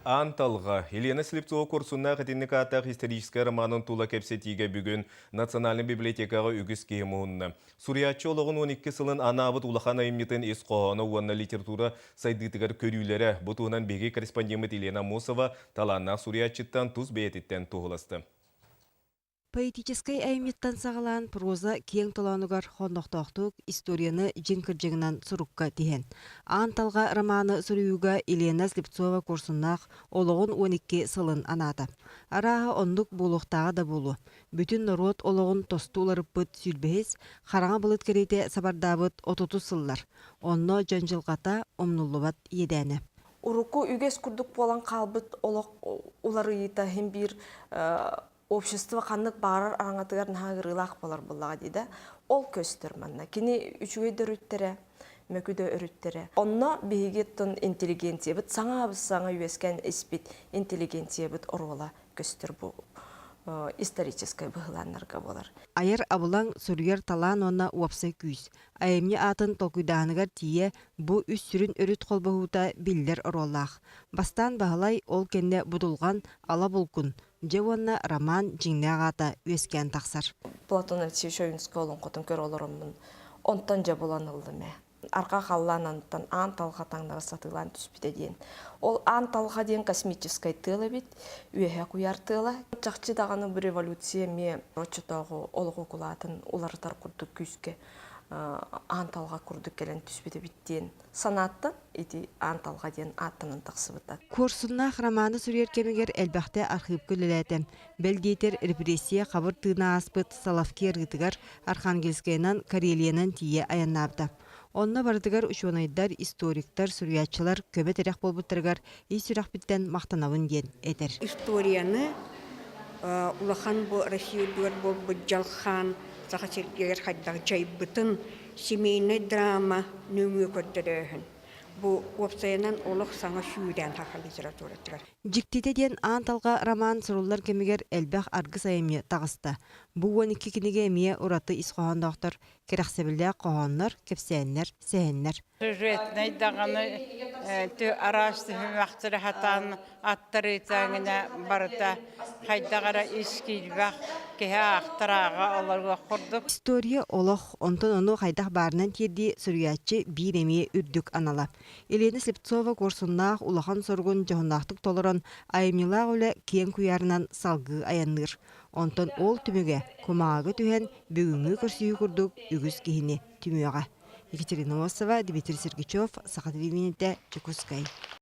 Аан Талҕа, Елена Слепцова Куорсуннаах итинник ааттаах историческай романын тула кэпсэтиигэ бүгүн Национальнай библиотекаҕа үгүс киһи муһунна. Суруйааччы олоҕун 12 сылын анаабыт улахан айымньытын ис хоһооно уонна литература сайдыытыгар көрүүлэрэ бу туһунан биһиги корреспондеммыт Елена Аммосова талааннаах суруйааччыттан тус бэйэтиттэн туоһуласта. Поэтическай айымньыттан саҕалаан проза киэҥ толоонугар хоннохтоохтук историяны дьиҥ кырдьыгынан сурукка тиһэн, Аан талҕа романы суруйууга Елена Слепцова-Куорсуннаах олоҕун 12 сылын анаата. Арааһа оннук буолуохтааҕа да буолуо. Бүтүн норуот олоҕун тосту уларыппыт сүүрбэһис, хараҥа былыт кэриэтэ сабардаабыт отутус сыллар. Онно дьон дьылҕата умнуллубат иэдээнэ. Урукку үгэс курдук буолан хаалбыт олох уларыйыыта иһин биир общество ханнык баҕарар араҥатыгар наһаа ыарыылаах буолар буоллаҕа дии да ол көстөр манна кини үчүгэй да өрүттэрэ мөкү да өрүттэрэ онно биһиги оттон интеллигенциябыт саҥа саҥа үөскээн испит интеллигенциябыт оруола көстөр бу историческай быһылааннарга буолар. Айар абылаҥ, суруйар талаан уонна уопсай күүс. Айымньы аатын толкуйдааһыныгар тиийэ бу үс сүрүн өрүт холбоһуута биллэр оруоллаах. Бастаан Баһылай, ол кэннэ Будулҕан, Ала Булкун, Дьэ уонна роман дьиҥнээх аата үөскээн тахсар. Платон Алексеевич Ойуунскай олоҥхотун көрө олороммун, онтон дьэ булан ыллым ээ. Арҕаа халлаан анныттан аан талҕа таҥнары сатыылаан түспүтэ диэн. Ол аан талҕа диэн космическай тыал эбит, үөһэ куйаар тыала. Чахчы даҕаны бу революция эмиэ оччотооҕу олох укулаатын уларытар курдук күүскэ аан талҕа курдук кэлэн түспүт эбит диэн санааттан ити Аан Талҕа диэн ааттанан тахсыбыта. Куорсуннаах романы суруйар кэмигэр элбэхтэ архыыпка үлэлээтэ. Бэл диэтэр, репрессия хабыр тыына ааспыт Соловки арыытыгар Архангельскайынан, Карелиянан тиийэ айаннаабыта. Онно барытыгар учуонайдар, историктар, суруйааччылар көмө-тирэх буолбуттарыгар ис сүрэхпиттэн махтанабын диэн этэр. Историяны улахан бу Россия үрдүгэр буолбут дьалхаан Саха сиригэр хайдах дьайбытын семейнай драма нөҥүө көрдөрөөһүн. Бу уопсайынан олох саҥа сүүрээн саха литературатыгар. Дьиктитэ диэн Аан Талҕа роман суруллар кэмигэр элбэх аргыс айымньы таҕыста. Бу 12 кинигэ эмиэ ураты ис хоһоонноохтор, кэрэхсэбиллээх хоһооннор, кэпсээннэр, сэһэннэр. Сюжетнай даҕаны араас түһүмэхтэри сатаан аттарыытааҥына барыта хайдах эрэ ис киирбэх киһи аахтар ааҕа олоруох курдук. История олох, онтон ону хайдах баарынан тиэрдии суруйааччы биир эмиэ үрдүк анала. Елена Слепцова куорсуннаах улахан соругун дьоһуннаахтык толорон, айымньылаах үлэ киэҥ куйаарынан салгыы айанныыр. Онтон ол түмүгэ кумааҕыга түһэн, бүгүҥҥү көрсүһүү курдук үгүс киһини түмүөҕэ. Екатерина Осова, Дмитрий Сергучев, Саха телевидениетэ, Дьокуускай.